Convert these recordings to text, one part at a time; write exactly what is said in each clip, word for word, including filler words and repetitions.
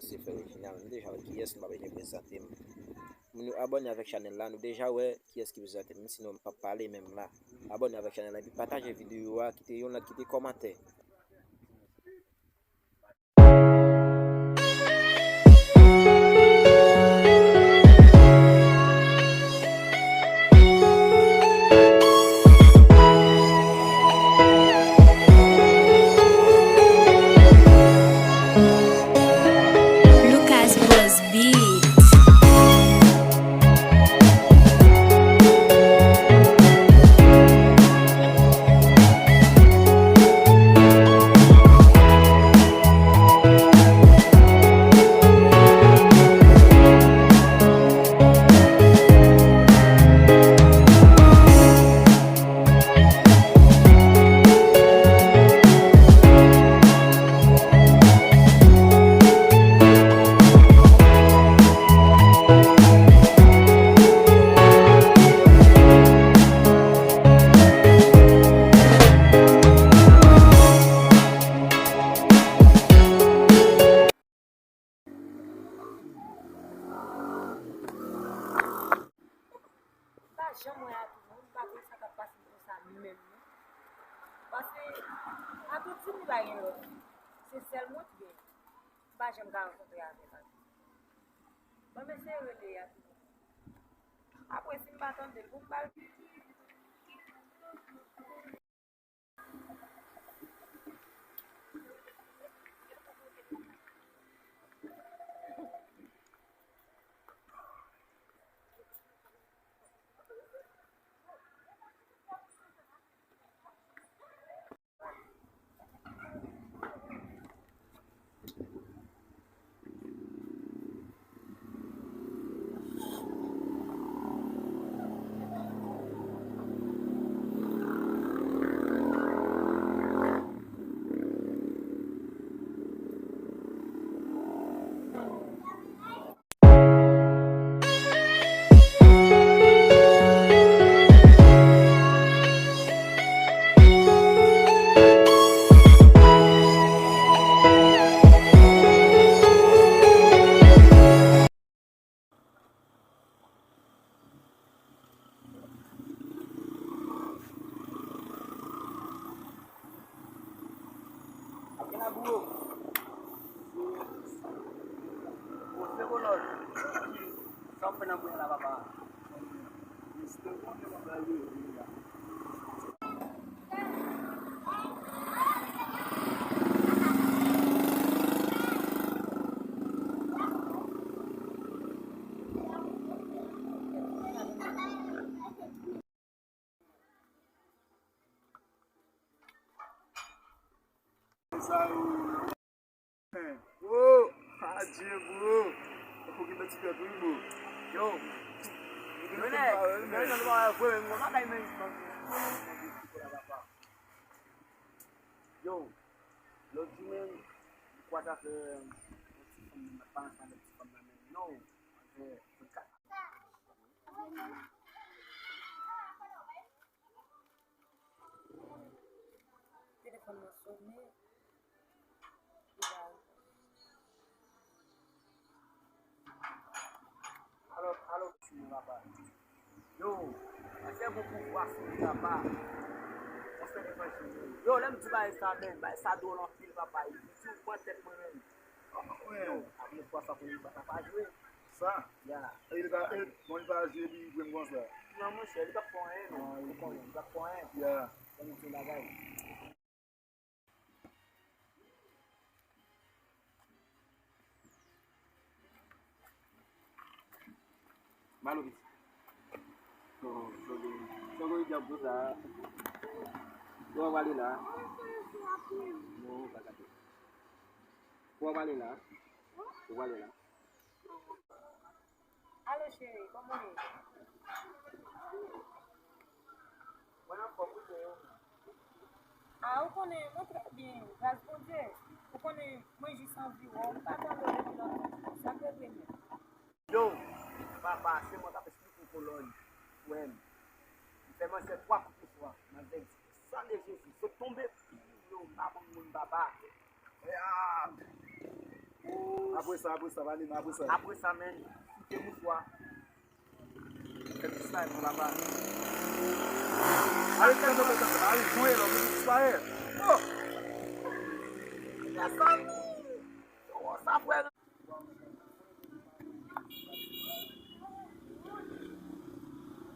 Se frè Reginald, nou deja wè kiyès, m pa bezwen prezante m. Moun yo abòne avèk chanèl la, nou deja wè kiyès ki prezante m, sinon m p ap pale menm la. Abòne avèk chanèl la, epi pataje videyo a, kite yon like, kite kòmantè. Lucas Buzz Beat. M pa janm wè Atou non, m pa konn sa k ap pase l konsa menm non. Paske Atou di m li pa gen lòt fi. Se sèl mwen ki gen. M pa janm ka rankontre avèk Atou. Ban m eseye rele Atou. Apre si m pa tande l, pou m ba l. Ap gen labou yo. Poze kolòn. Sa w fè nan bouyon la, papa? Mister Wonder, papa, li, li la. Sa yo. Oh, adye, bro. Fòk ou gen ti tèt, wi, bro. Yo. Yo, nèg, yo, nèg, nou pa wè vre, men yon bagay, men. Yo, lòt jou, men, m kwaze avèk yon ti fanm, men, m pa ansanm avèk ti fanm nan, men, non. Avèk, Telefòn nan sonnen, li pa reponn. Alo, alo, si mwen papa. Yo, misye gon pouvwa sou li, papa. Yo, lè m di bagay sa, men, bagay sa dwòl anpil, papa. Li di w pran tèt mwen menm. Yo, avèk fwa sa pou li pa ta pa jwe. Sa? Ya. E li pa, e, bon, li pa jwe, li jwe konsa. Non, monchè, li p ap fè anyen, non. Ou konnen, li p ap fè anyen. Ya. Ban m di yon bagay. Malo piti. Oh, sorry. Sorry, djab konsa. Ou pa pale la. Non, pa gade. Ou pa pale la. Ou pale la. Alo, cheri, kòman w ye? Mwen anfòm, wi, men yo. A, ou konnen, mwen trè byen, gras Bondye. Ou konnen, mwen jis anvi wè w, m pa tande w depi lontan. Sa k regle menm? Yo, papa, se mwen k ap esplike w kolòn. Frè m, m fè manzè twa kout pouswa, manzè di, san de Jezi, sot tonbe. Yo, m pa konn moun, papa. Ya. Apre sa, apre sa, pale non, apre sa. Apre sa, men, kite mouswa. Fè disparèt non, papa. Ale, ale, jwenn lò, disparèt. Oh! Mezanmi! Yo, sa frè.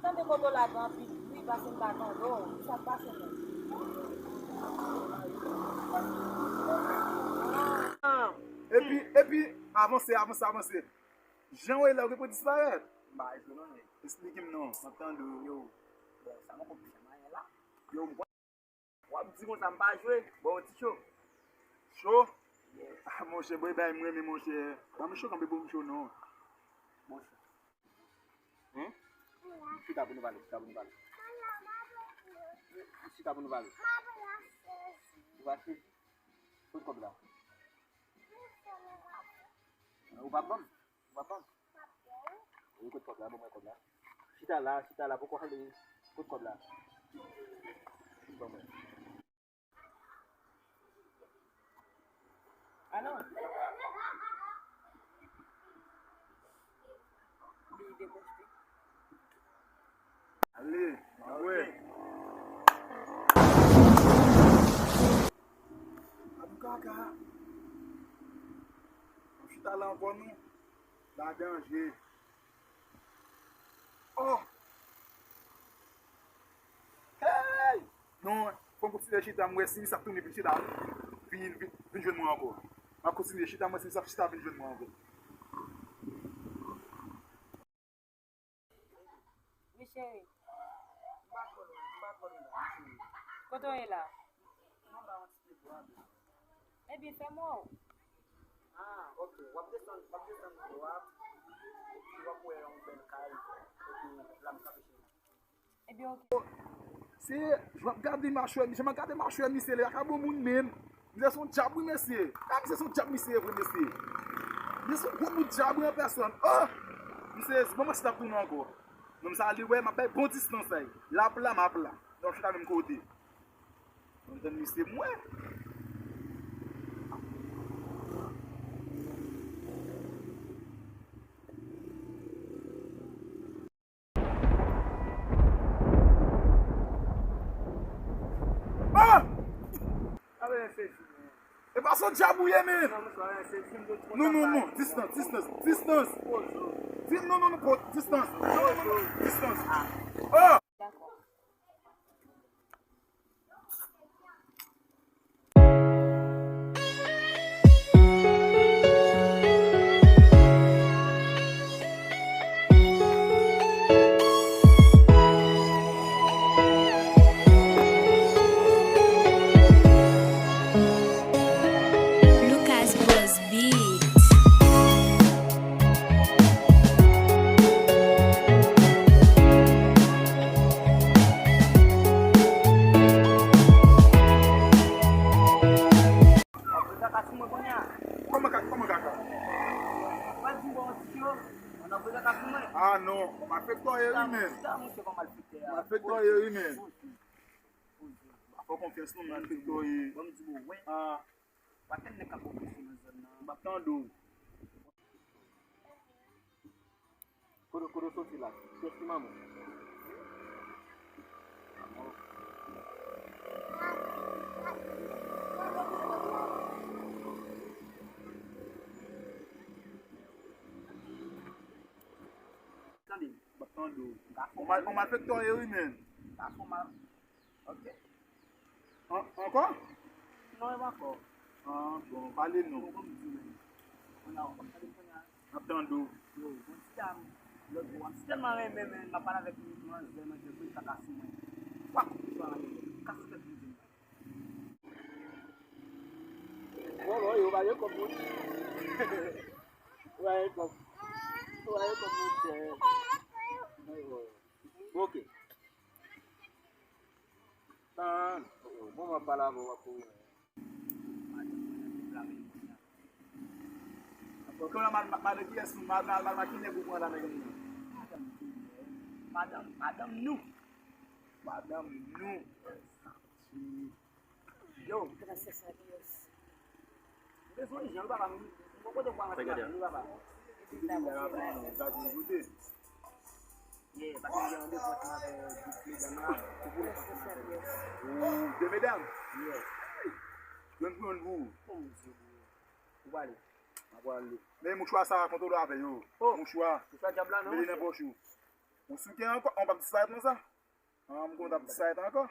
Tande kote w lage anpil bri, pase m pa tande w. Kisa k pase menm? Epi, epi, avanse, avanse, avanse. Jan w ye la, ou gen pou disparèt. M pa jwe non, men. Esplike m non, m ap tande w. Yo, bon, sa mwen konn fè mayen la. Yo, m W ap di konsa m pa jwe, ba w ti cho. Cho? Ah, monchè, bòy bay m renmen, monchè. Ban m cho kanpe pou m cho, non. Bon cho. Hen? Chita pou nou pale, chita pou nou pale. Chita pou nou pale. Ou fache? Kot kòb la? Ou pa ban m? Ou pa ban m? Wi, kot kòb la, ban mwen kòb la. Chita la, chita la, poko ale. Kot kòb la? Ban mwen. Alò. Li deposte. Ale, antre. Abou kaka. Chita la ankò non. La danje. Oh! Hey! Non, fò m kontinye chita, m wè si misye ap tounen vin chita, vin, vin, vin jwenn mwen ankò. M ap kontinye chita, m wè si misye ap chita vin jwenn mwen ankò. Wi, cheri. M pa twò lwen, m pa twò lwen la, wi, cheri. Kote w ye la? M anba yon ti debwa. Ebyen, fè m wè w. Ah, ok. W ap desann, w ap desann dlo a, epi w ap wè yon bèl kay, epi la m kape cheri. Ebyen, ok. Se, jan m ap gade machwè, jan m ap gade machwè misye, li pa ka bon moun menm. Misye se yon dyab, wi, mesye. Ah, misye se yon dyab, misye ye vre, mesye. Misye se yon gwo bout dyab, wi, an pèsòn. Oh! Misye, se bon, mwen si t ap tounen ankò. Nonm sa, li wè, m ap bay bon distans, la. L ap la, m ap la. Donk, chita menm kote. Mwen tann misye, m wè. Ah! E pa son dyab ou ye, men. Non, non, non, distans, distans, distans. Di, non, non, non, po, distans. Non, non, non, non, distans. Oh! Lucas Buzz Beat. Kòman ka-, kòman kaka? Ah non, malfektè w ye wi, men. Malfektè w ye wi, men. Pa fè konfyans non, malfektè w ye. Ah. Pa gen nèg k ap ofese nan zòn nan. M ap tande w. Kote, kote w soti la? Kiyès ki manman w? Tande. M ap tande w. Ou mal, ou malfektè w ye wi, men. Gason mal. Ok. An-, ankò? Non, e pa ankò. Ah, bon, pale non. Bon, kòm di, men. Kounye a, w ap tande kounye a. M ap tande w. Yo, bon, ti dam, lòt bò, m tèlman renmen, men, m ap pale avèk manzè, manzè, pou l kaka sou mwen. Fwa kout pye a, yo, kase tèt li. Bon, bon, yo, pa gen kòb moun. Yo, pa gen kòb. Yo, pa gen kòb moun, chè. Bon, ok. Tan, oh, oh, bon, mwen pale avè w, w ap kouri. Madan mwen nan tout la men kounye a. Bon, kounye a, madan, madan kiyès nou? Madan, madan ki nèg ou pran la nan gang nan? Madanm nou, madanm, madanm nou. Madanm nou. Yo. Gracias a Dios. M bezwen jan, papa, m, m Kote w pral ansanm avè nou, papa? Epi la, w ap vin, w ap vin kote? Yeah, paske m gen randevou ansanm avè de medam la. Ou pou ansanm avè ou. De medam? Yeah. Jwenn pou youn pou ou. Bon, Bondye, bro. Ou prale? M ap prale. Men mouchwa sa, kontwole avè yo. Oh. Mouchwa. Mouchwa dyab la, non. Mete nan pòch ou. Ou souke ankò? Ou p ap disparèt non sa? Ah, m konn ap disparèt ankò.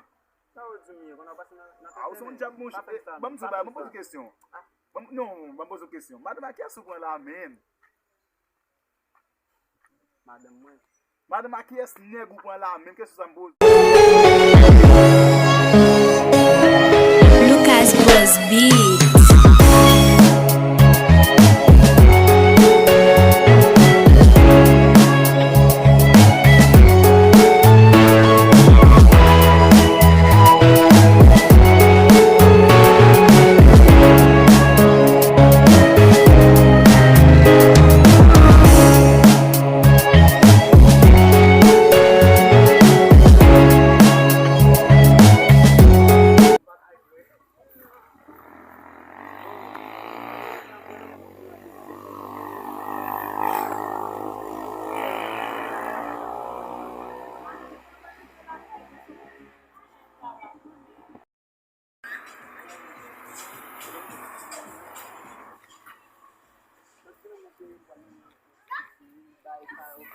Sa ou di m ye? Konn ap pase nan, nan... Ah, ou se yon dyab, monchè. Ban m di w bagay, ban m poze w kesyon. Ban m, non, ban m poze w kesyon. Madanm, a kiyès ou pran la menm? Madanm mwen. Madanm, a kiyès nèg ou pran la menm? Kesyon sa m poze. Lucas Boss Beats.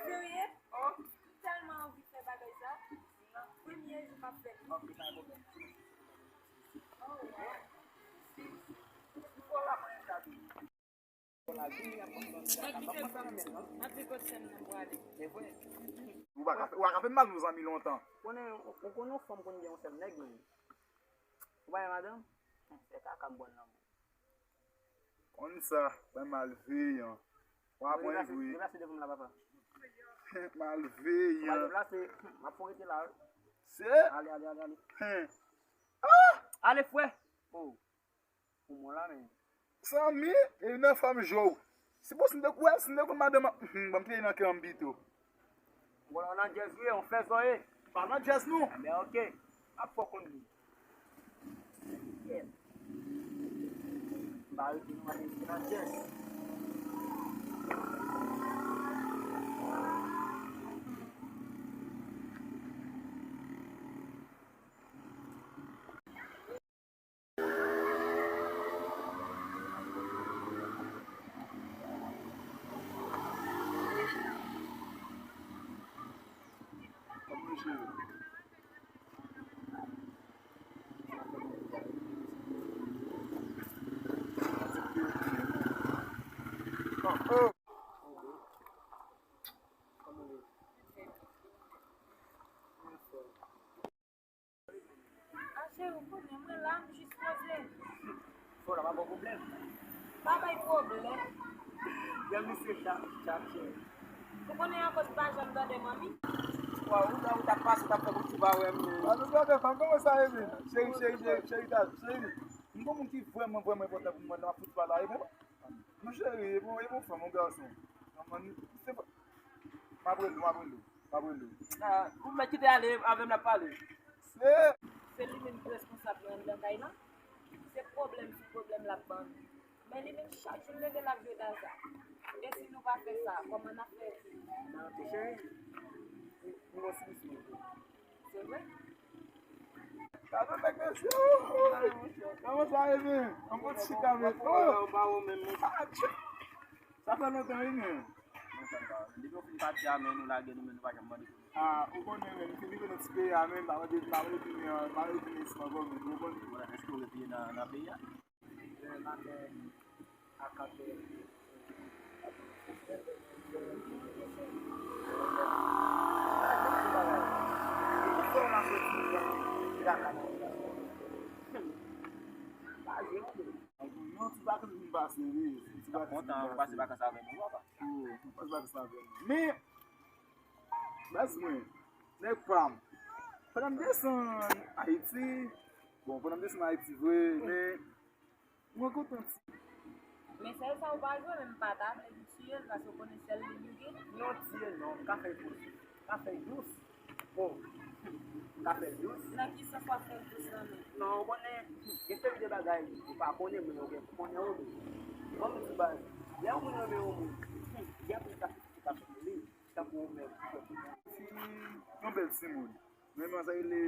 Serye? Oh, m tèlman anvi fè bagay sa. Premye jou m ap fè li. Ou pa ka fè, ou pa ka fè m mal, nou zanmi lontan. Konnen, ou konnen yon fanm konn gen yon sèl nèg, men. Ou pa gen madanm? Fè kaka m pran nan men. Konn sa, bay malveyan. W ap pran vre. Deplase devan m la, papa. Malveyan. Deplase, m ap fon rete la, wi. Se? Ale, ale, ale, ale. Ah! Ale, frè. Oh. Pou mwen la, men. Zanmi, e nan fanm jwe w. Si bon, si m te kwè, si m te konn madanm, hmm, ban m kite nan kè an pito. Bon, nan djèz wi, on fè zòye. Pa nan djèz non. Men ok. Ap fò konn li. Yeah. M pa rete nan, nan djèz. Ah, cheri, ou konnen mwen la, m jis poze. Fò la pa ba w pwoblèm. Pa bay pwoblèm. Bèl mesye, chat, chat, cheri. Ou konnen akoz m pa janm tande manmi? Wa, ou ta, ou ta pase, ou ta fè konsi w pa wè m, non. An nou tande fanm, kòman sa ye menm? Cheri, cheri, cheri, cheri, cheri. M gon moun ki vrèman, vrèman enpòtan pou mwen, nan fout pa la, e bon. Mon cheri, e bon, e bon fanm, yon gason. Manman, se pa, m ap rele w, m ap rele w, m ap rele w. Ah, ou mèt kite ale avè m, n ap pale. Se. Se li menm ki responsab nan anndan kay lan. Se pwoblèm sou pwoblèm l ap ban nou. Men li menm chak jou l leve l ap jwe daza. E si nou pa fè sa, kòman n ap fè viv? Nan te cheri. M gon sirisman. Se vre? Gade nèg mesye, oh, oh. Kòman sa ye menm? An bon ti chita menm. Oh. Sa fè lontan wi menm. Depi w fin pati a, men nou lage nou, men nou pa janm mande pou nou. Ah, ou konnen menm, m fin rive nan ti peyi a menm, pa mande, pa mande pou mwen, pa mande pou mwen isit ankò menm, ou konprann? Bon, èske w retounen nan, nan peyi a? Yon ti vakanns m pase, wi. Yon ti vakanns m pase. Pase vakanns avè nou, papa. Wi, pase vakanns avè nou. Men, baz mwen, nèg pa m, pandan m desann Ayiti, bon, pandan m desann Ayiti vre, men, mwen kontan ti. Men sèl sa ou pa jwe, men m pa ta vle pou tiye l, paske ou konnen sèl li li gen. Non, tiye l non, m ka fè l pòz. M ka fè l dous. Oh, m ka fè l dous. Nan ki sans w ap fè l dous lan menm? Non, ou konnen, gen seri de bagay ou pa konnen, men ou gen pou konnen yo menm. Ban m di baz. Lè yon moun renmen yon moun, y ap li ka fè li tankou ou menm. Yon bèl timoun. Men manzè rele,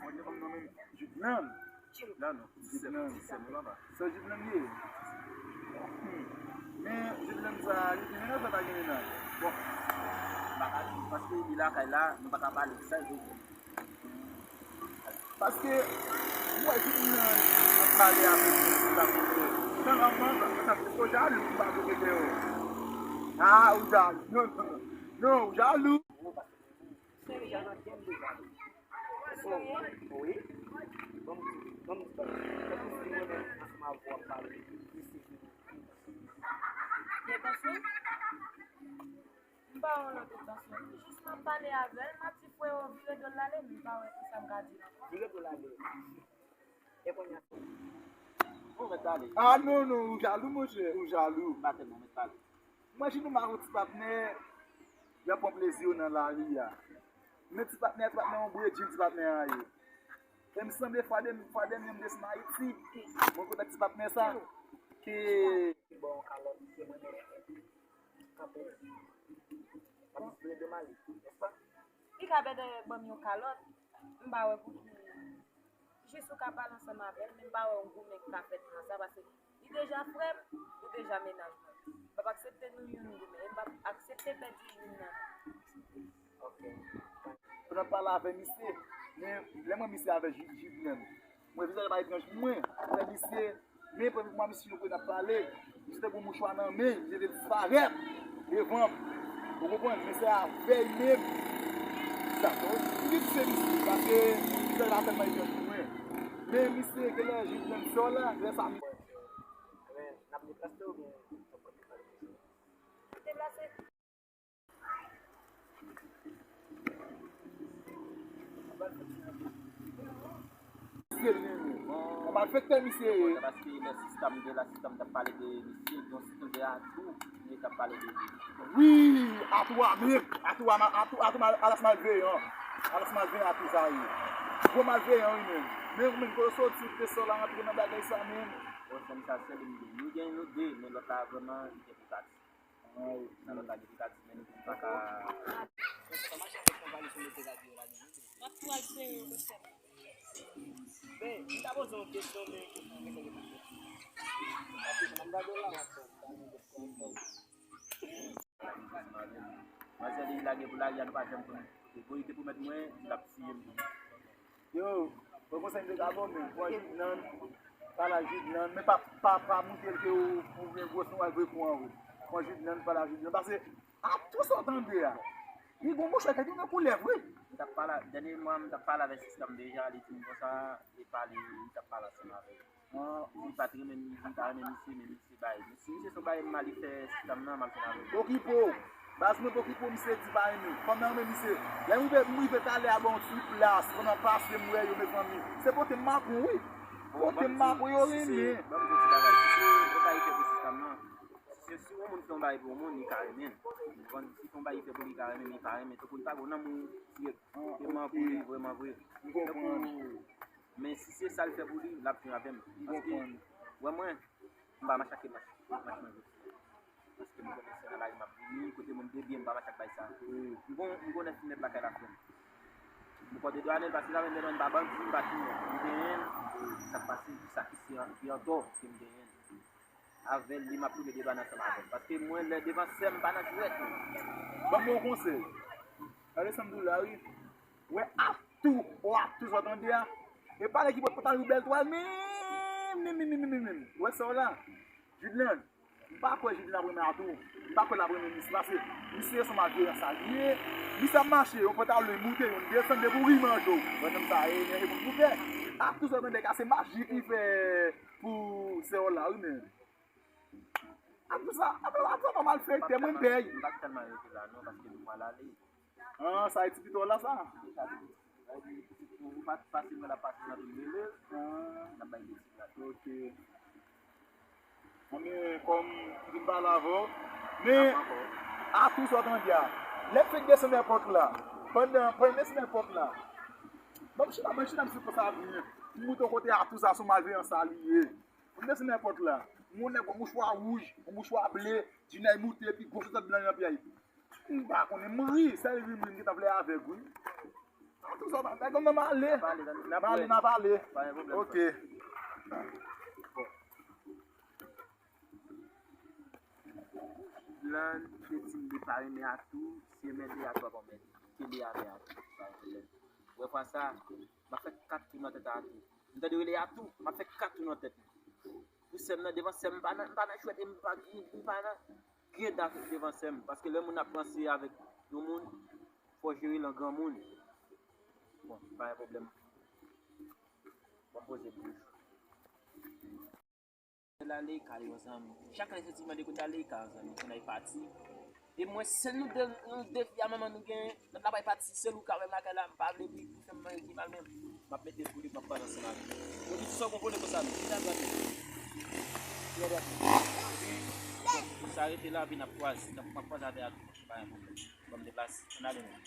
mwen te konn nonmen Jidlan. Jidlan, non. Jidlan. Sè mwen, papa. Sè Jidlan ye. Hmm. Men Jidlan sa, li gen mennaj, pa gen mennaj? Bon, m pa ka di, paske li lakay la, nou pa ka pale de sa, li. Paske, m wè Jidlan ap pale avèk li, sa pou li. Nan, nan, nan, nan, ou jalou, ou pa vle kite yo. Ah, ou jalou. Non, non, non. Non, ou jalou. Wi. Ban m di, ban m di bagay. Tankou si mwen menm ansanm avè w ap pale, li se vini. Gen tansyon? M pa wè yon lòt tansyon. Jis m ap pale avè l, m ap di, "Freo, vire do l ale," m pa wè kisa m ka di l ankò. Vire do l ale. E kounye a. Bon, mèt pale. Ah, non, non, ou jalou, monchè, ou jalou. M pa tèlman, mèt pale. Imajine w, m ak yon ti patnè, y ap pran plezi yo nan lari a. Men ti patnè, ti patnè yon bredjil, ti patnè a ye. E m sanble fwa dèn-, fwa dènye m desann Ayiti, mwen konnen ti patnè sa, ke li ba w yon kalòt, ke mwen menm kanpe. M ap espere de mali, nèspa? Li ka bèdè ban m yon kalòt, m pa wè pouki. Jis ou ka pale ansanm avè l, men m pa wè yon goumen ki ka fèt nan sa, paske li deja frè m, ou deja mennaj mwen. M p ap aksepte nou youn goumen, e m p ap aksepte pèdi youn nan nou. Ok. Pandan m pale avè misye, men lè m wè misye avè Ju-, Jidlan, m wè vizaj la pa etranj pou mwen. M wè misye, men premye fwa misye yo kwè n ap pale, misye te gen yon mouchwa nan men, misye te disparèt devan m. Ou konprann? Men se avè l menm. Sa, m di se misye, paske vizaj la tèlman etranj pou mwen. Men misye, genlè Jidlan sò la, lè sa, men n ap deplase oubyen n ap kontinye pale? Deplase. Misye l menm. Yon malfektè misye ye. Paske lè sista m te la, sista m t ap pale de misye, yon sista m te la tou, li t ap pale de li. Wi, atou a menm, atou a, atou, atou mal, alas malveyan. Alas malveyan atou sa ye. Gwo malveyan wi menm. Men ou menm kote w soti, ou te sò la rantre nan bagay sa menm. Bon, sè m sa sèl li m gen. Nou gen nou de, men lòt la vrèman, li gen pou kat. Nan lòt la gen kat men nou pa ka. M ap tou al sere yo, mesye. Men, m ta poze yon kesyon, men kesyon, kesyon, kesyon. Paske jan m gade w la, w ap fè, w ap fè. Manzè li lage pou lari a, nou pa janm konn. Depi li te pwomèt mwen, li t ap tiye m. Yo, bon konsèy m te ka ba w, men pran Jidlan, pale ak Jidlan, men pa, pa, pa montre l ke ou, ou gen gwòs nou al vre kou an vre. Pran Jidlan, pale ak Jidlan, paske a tou sa w tande a, li gon mouchwa ki gen koulèv, wi. M t ap pale, dènye mwa, m t ap pale avèk sista m deja, li di m konsa, li pale, li t ap pale ansanm avè l. Li pa t renmen m, li di m pa renmen misye, men misye bay. Men si misye se yon bagay mal li fè sista m nan, m ap fè l avè l. Okipe w. Baz mwen pa okipe w, misye di pa renmen. Fanm nan renmen misye. Lè m rive, m rive talè a ba yon ti plas, pandan pase m wè yo, mezanmi. Se pote m makon, wi. Pote m makon, yo renmen. Ban m di w ti bagay. Si se yon bagay li fè pou sista m nan, si se, si yon moun fè yon bagay pou yon moun, li ka renmen l. Ou konprann? Si se yon bagay li fè pou li, li ka renmen, men li pa renmen. Tankou li pa gen yon nanm ou dirèk, vrèman pou li, vrèman vre. Tankou Men si se sa l fè pou li, l ap jwe avè m. Paske, wè mwen, m pa mache ak mach, mach manje. Paske m konnen se nan lari m ap vini, kote moun debyen, m pa mache ak bay sa. M gon, m konnen fimèt lakay la frè m. M kòde dwa anèl, paske sa menm devan m pa bandi, m pa kriminèl. M genyen l, sa k pase, sa ki se an, ki an tò, ke m genyen l. Avè l, li m ap tounen de dwàn ansanm avè l. Paske mwen, lè devan sè m, pa nan jwèt, non. Ban m yon konsèy. Gade sa m di w la, wi. Wè atou, o atou sa w tande a. E pa lè ki bòt pòtal ou bèl twal, menm, menm, menm, menm, menm, menm. Wè sa w la. Jidlan, m pa kwè Jidlan ap renmen atou. M pa kwè l ap renmen misye, paske misye se yon malveyan sa li ye. Misye ap mache, yon pòtal li moute, yon desann, depi w ri manje w. Wè nonm sa, e, e, e, pou fè. Atou sa w tande a, se maji ki fè pou sè w la, wi, men. Apre sa, apre, apre sa, pa malfektè, mwen m pèy. M pa t tèlman rete la, non, paske nou pral ale. Ah, sa e ti pito la, sa? Ou pa t pase mwen la, pase nan tou mele. Ah. N ap bay de ti plat. Ok. Anben, kòm m vin pale avè w, men, atou sa w tande a. Lè m fin desann èpòt la, pandan, pandan m desann èpòt la, ban m chita, ban m chita, misye konsa vini. M montre w kote atou sa, se yon malveyan sa li ye. M desann èpòt la. Yon nèg yon mouchwa wouj, yon mouchwa ble, Jinay moute epi gwo sòsèt blan nan pyè l. M pa konnen, m ri, sèl ri m ri, m gentan vle avèg, wi. An tou sa, nèg nan m ale. N ap pale, n ap pale. N ap pale, n ap pale. Pa gen pwoblèm. Ok. Bon. Blan te di m li pa renmen Atou, si renmen de Atou ap anmède. Kenbe avè Atou, pa gen pwoblèm. Ou wè fwa sa, m ap fè kat tou nan tèt a Atou. M tande rele Atou, m ap fè kat tou nan tèt li. Pou sè m nan, devan sè m, m pa nan, m pa nan jwèt e m pa, m pa nan griyen dèvan sè m. Paske lè moun ap ranse avèk yon moun, fò jere l an granmoun. Bon, pa gen pwoblèm. Bon, poze bouch. L ale kay yon zanmi. Chak lè soti mande kote l ale kay yon zanmi. Kounye a l pati. E mwen sèl nou de, nou de fi a manman nou gen. Lòt la bay pati sèl ou ka wè m lakay la, m pa vle pou, pou fè m manje mal menm. M ap mete pou li, m ap pale ansanm avè l. Yo di sa w konpone konsa nou. Ki nan dwat li? Ki nan dwat li? Epi, sa rete la, epi n ap kwaze. N ap, m ap kwaze avè Atou. Pa gen pwoblèm. Ban m deplase. Ann ale menm.